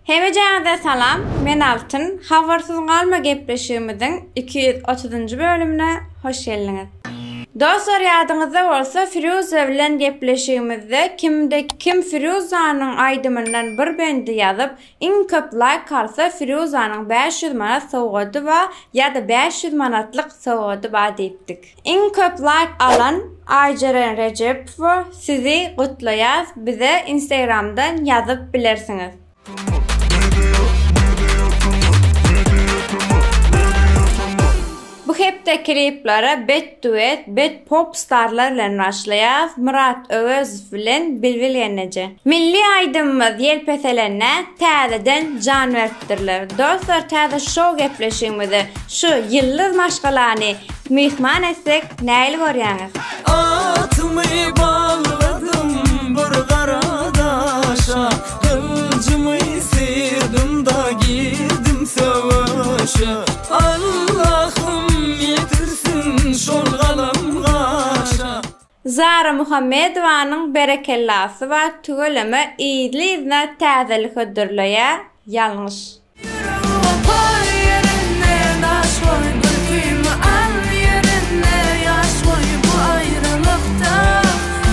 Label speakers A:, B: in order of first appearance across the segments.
A: Hemejäňize salam, men Altyn, Habarsyz galma gepleşigimiziň 230-njy bölümine hoş geldiňiz. Dostlar ýadyňyzda bolsa Firuza bilen gepleşigimizde kimde kim Firuzanyň aýdymyndan bir bendi ýazyp iň köp laýk alsa Firuzanyň 500 manat sowgady bar ýa-da 500 manatlyk sowgady bar diýipdik. Iň köp laýk alan Aýjeren Rejepowa sizi gutlaýas bize instagramdan ýazyp bilersiňiz. Bu hepde kliplere bet duet, bet pop starlar bilen başlaýas, Myrat Öwezow bilen Bilbil gelneje. Milli aýdymymyz Ýelpeselende täzeden jan beripdirler. Dostlar täze şou gepleşigimize şu ýyldyz maşgalany myhman etsek nähili görýäňiz?
B: Atymy bagladym bir gara daşa, Gyljymy syrdym-da girdim söweşe. Allahym ýetirsin şol galam gaşa.
A: Zara Muhammedowanyň berekellasy bar tüweleme yzly-yzyna täzelik hödürleýär ýalňyş.
B: Ýüregime goý ýerinde daş goý Gülkimi al ýerinde ýaş goý Bu aýralykda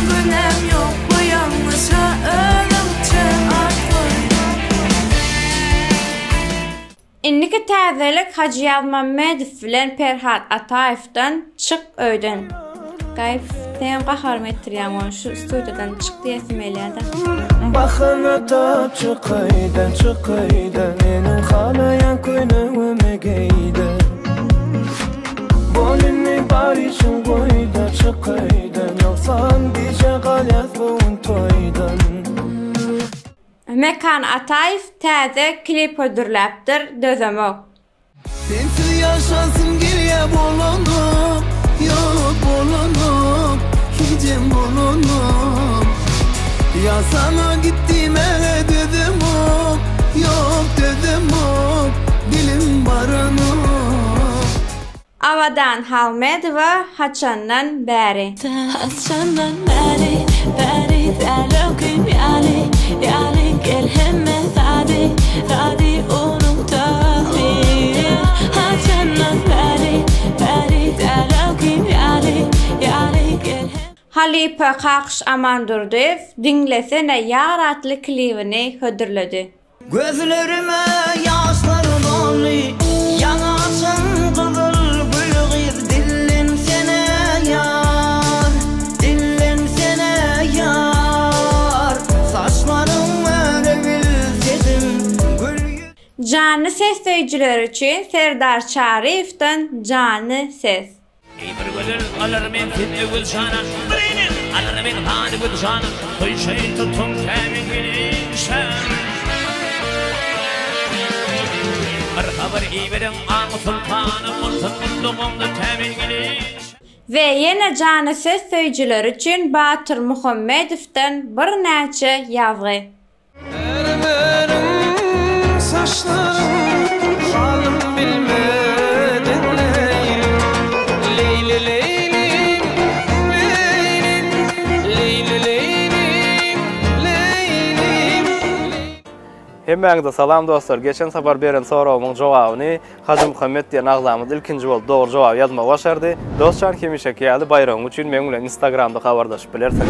B: günäm ýok Bu ýalňyşa özüňçe at goý.
A: Indiki täzelik Hajy Ýazmammedow bilen Perhat Ataýewden Çyk öýden. Gaýyp, senem gaharymy getirýäň ony şu studiýadan çyk diýesim gelýärde.
B: Bahana tap çyk öýden çyk öýden Meniň halaýan köýnegimi geýde Bol indi bar işiň goýda çyk öýden Ýogsam gijä galýas bu gün toýdan.
A: Mekan Ataýew täze klip hödürläpdir Dözemok.
B: Sensiz ýaşasym gelýä bolanok Ýok bolanok hijem bolanok Ýa saňa git diýmäge dözemok Ýok dözemok dilim baranok.
A: Abadan Halmedowa haçandan bäri.
C: Haçandan bäri, bäri däl öňkim ýaly, ýaly Gel hemme zady, zady unutaly Haçandan bäri, bäri däl öňkim ýaly, ýaly Gel hemme.
A: Halypa Kakyş Amandurdyýew Diňlesene ýar atly klibini hödürledi.
B: Gözlerime ýaşlar doldy, Ýaňy açan gyzyl gül gyz dillensene ýar, dillensene ýar. Saçlaryň örebilsedim gül ýüz.
A: Janly ses söýüjiler üçin Serdar Çaryýewden Janly ses.
D: Eý bir gözel alar men sen öwez jana Bir enen alar men hany göz jana Toýşaýyn tutun tämin gelinşäm Bir habar iberiň aň sultana Bolsun gullugyňda tämin gelinşäm.
A: We ýene jany ses söýüjiler üçin Batyr Muhammedowdan birnäçe ýazgy.
B: Ermeniň saçlaryň halym bilmedin Leýlim, Leýli Leýlim, Leýlim, Leýli Leýlim, Leýlim.
E: Hemmäňize salam dostlar geçen sapar beren soragymyň jogabyny Hajymuhammet diýen agzamyz ilkinji bolup dogry jogaby ýazmagy başardy. Dostjan hemişeki ýaly baýragyň üçin meň bilen instagramda habarlaşyp bilersiň.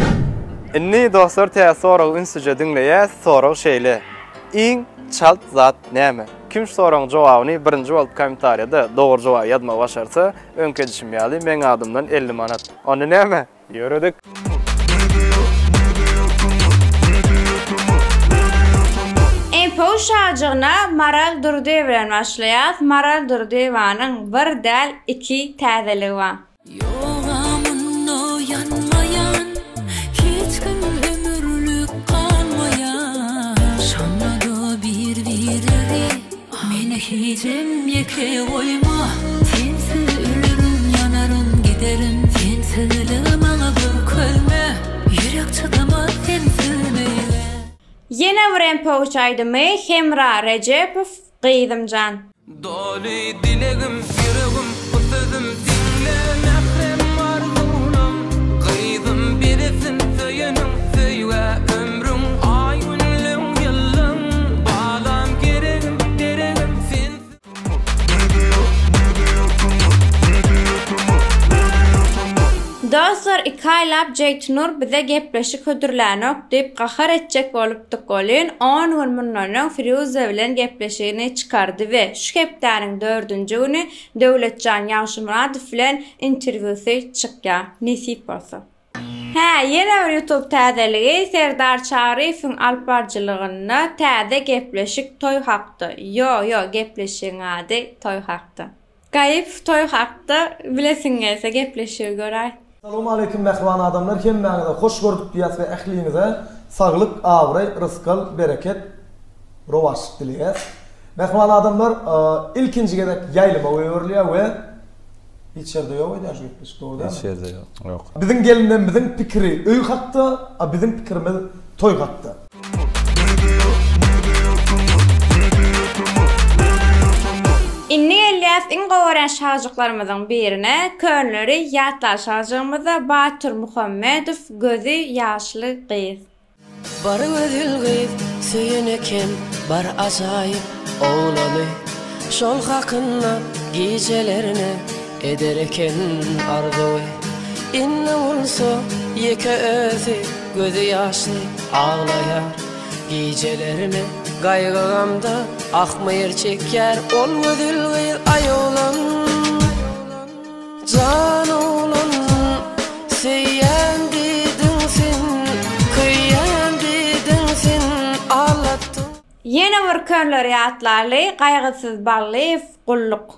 E: Indi dostlar täze soragy ünslije diňleýäs, sorag şeýle, Iň çalt zat näme? Kim şu soragyň jogabyny birinji bolup kommentariýada dogry jogaby ýazmagy başarsa, öňki edişim ýaly meň adymdan 50 manat. Onda näme? Ýöredik.
A: MPU şajygyna Maral Durdyýewa bilen başlaýas. Maral Durdyýewanyň bir däl, iki täzeligi bar.
C: Ýoga munda ýanmaýan hiç kim ömürlik galmaýan Şonda-da bir-biregi Meni hijem ýeke goýma Sensiz ölerin ýanaryn giderin Sensizligi maňa görkezme Ýürek çydamaz sensiz beýle.
A: Ýene bir MPU aýdymy Hemra Rejepow Gyzymjan.
B: Doly dilegim, ýüregim, bu sözüm diňle mährem arzuwlam Gyzym bilesin söýeniň söýgä ömrüň aý günleň ýyllaň Balam.
A: aýlap Jeýtnur bize gepleşik hödürlänok diýip gahar etjek bolupdyk welin, on gün mundan öň Firýuza bilen gepleşigini çykardy we şu hepdäniň dördünji güni Döwletjan Ýagşymyradow bilen interwýusy çykýar. Nesip bolsa. Hä, ýene bir ýutub täzeligi, Serdar Çaryýewiň alyp baryjylygynda täze gepleşik Toý hakda. Ýo, ýo, gepleşigiň ady Toý hakda. Gaýyp toý hakda bilesiň gelse gepleşigi göräý.
F: Salowmaleýkim mähriban adamlar hemmäňize hoş gördük diýýäs we ähliňize saglyk abraý rysgal bereket rowaçlyk dileýäs. Mähriban adamlar ilkinji gezek ýaýlyma goýberilýär we hiç ýerde ýok öýdýän şu gepleşik dogry dälmi?
G: Hiç ýerde ýok. Ýok.
F: Biziň gelinlerimiziň pikiri öý hakda a biziň pikirimiz toý hakda.
A: Indi gelýäs iň gowy görýän şajyklarymyzyň birine, könleri ýatlar şajygymyza Batyr Muhammedow Gözi ýaşly gyz.
H: Bir gözel gyz söýen eken bir ajaýyp oglany Şol hakynda gijelerine eder eken arzuwy Indi bolsa ýeke özi gözi ýaşly aglaýar Gijelerine gaýgy-gamda ahmyr çekýär Ol gözel gyz aý oglan Jan oglan söýýän diýdiň sen Köýýän diýdiň sen aldatdyň.
A: Ýene bir könleri ýatlaly Gaýgysyz Ballyýew Gulluk.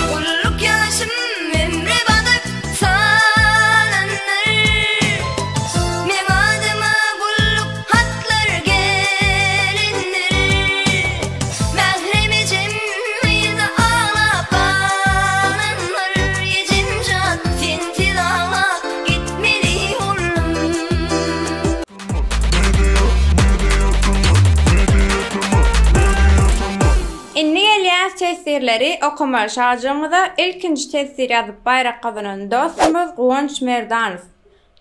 I: Gulluk ýaşym ömre badyp salandyr. Meň adyma gulluk hatlar gelendir. Mährem ejem yza aglap galandyr. Ejem jan sensiz aglap gitmeli boldum.
A: Indi gelýäs teswirleri okamaly şajygymyza ilkinji teswir ýazyp baýrak gazanan dostumyz Guwanç Merdanow.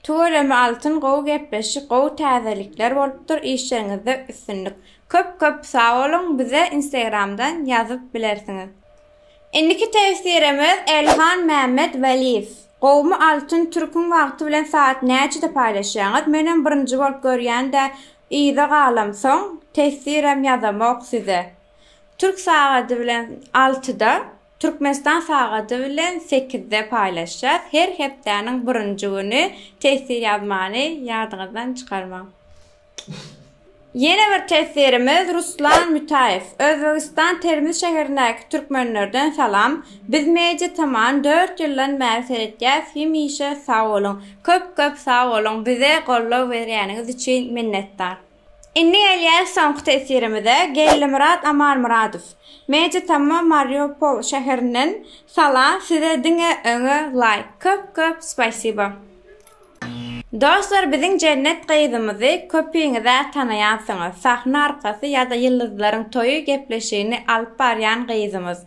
A: Tüweleme Altyn gowy gepleşik gowy täzelikler bolupdyr işleriňizde üstünlik. Köp köp sag boluň bize instagramdan ýazyp bilersiňiz. Indiki tefsirimiz Elhan Mämmet Weliýew. Gowmy Altyn türküň wagty bilen saat näçede paýlaşýaňyz menem birinji bolup görýändä yza galamsoň tesirem ýazamok size. Türk sagady bilen altyda Türkmenistan sagady bilen sekizde paýlaşýas her hepdäniň birinji güni tesir ýazmany ýadyňyzdan çykarmaň. Ýene bir teswirimiz Ruslan Mütäýew. Özbegistan Termiz şäherindäki türkmenlerden salam. Biz Media Tamany dört ýyldan bäri seretýäs hemişe sag boluň. Köp köp sag boluň bize goldaw berýäniňiz üçin minnetdar. Indi gelýäs soňky teswirimize Geldimyrat Amanmyradow. Media Tama Mariupol şäherinden salam size diňe öňe laýk köp köp spasiba. Dostlar biziň Jennet gyzymyzy köpiňizä tanaýansyňyz, sahna arkasy ýa-da ýyldyzlaryň toýy gepleşigini alyp barýan gyzymyz.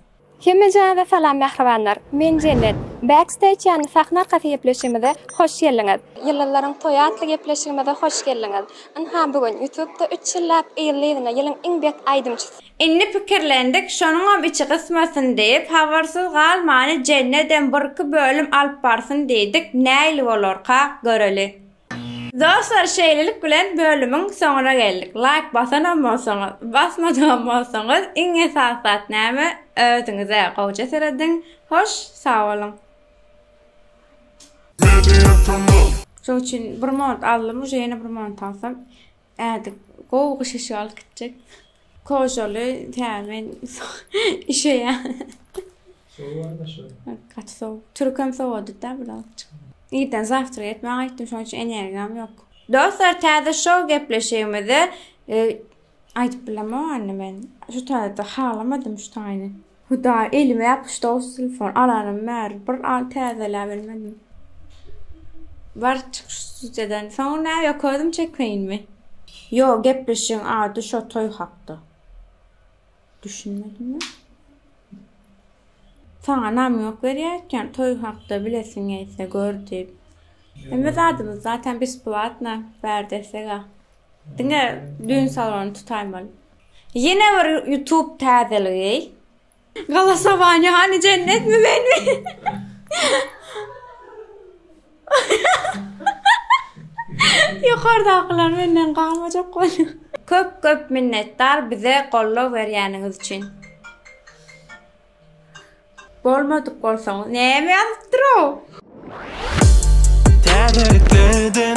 J: Hemmejaňyza salam mähribanlar! Men Jennet. Backstage ýagny sahna arkasy gepleşigimize hoş geldiňiz! Ýyldyzlaryň toýy atly gepleşigimize hoş geldiňiz! Ynha bu gün ýutubda üç ýyllap yzly-yzyna ýylyň iň bet aýdymçysy.
A: Indi pikirlendik, şonuňam içi gysmasyn diýip, habarsyz galmany Jennedem birki bölüm alyp barsyn diýdik, nähili bolarka, göreli. Dostlar şeýlelik bilen bölümiň soňuna geldik. Laýk basanam bolsaňyz, basmadygam bolsaňyz, iň esasy zat näme, özüňize gowja serediň. Hoş, sag boluň. Şoň üçin bir mont aldym, uje ýene bir mont alsam, Ädik gowy gyş eşik alyp gitjek. Kožaly tä men üşeýän.
E: Sowuk barda şo.
A: Gaty sowuk. Türkem sowady da birazjyk. Irden zawtrak etmän gaýtdym şoň üçin energiýam ýok. Dostlar täze şou gepleşigimizde e, aýdyp bilemok indi men. Şu taýda halamadym şu taýyny. Hudaý elime ýapyşdy o telefon alanym bäri bir al täzeläbilmedim. Bar çyk şu studiýadan. Soň nä ýok özüm çekeýinmi? Ýo gepleşigiň ady şo toý hakda. Düşünmedim men. Saňa namýok berýär eken toý hakda bilesiň gelse gör diýip. Hemme zadymyz zaten besplatno bärde desega. Diňe düýn salony tutaýmaly. Ýene bir youtube täzeligi. Golosowaniýa hany jennetmi menmi? Ýokardakylar menden galmajak bolýar. Köp köp minnetdar bize goldaw berýäniňiz üçin. Bolmadyk bolsaňyz näme ýazypdyrow?
B: Täzeliklerden.